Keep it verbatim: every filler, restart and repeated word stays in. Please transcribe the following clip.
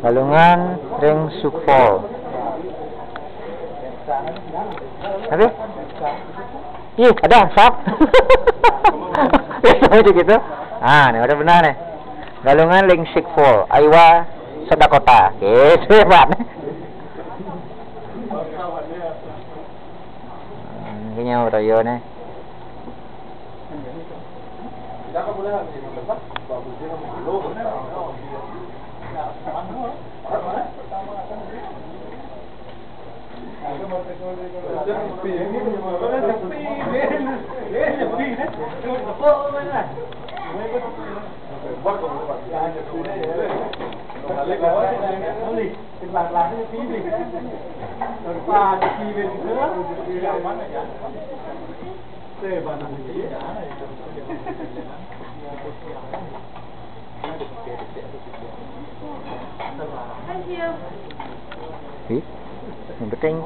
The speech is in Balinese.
Galungan ring Sukfol. Apa? Ih, ada, sap. Itu gitu. Ah, ini udah benar nih. Galungan ring Sukfol, Iowa, South Dakota. Gitu ya, Pak. Hmm, kayaknya udah yo nih. Ih, yang penting.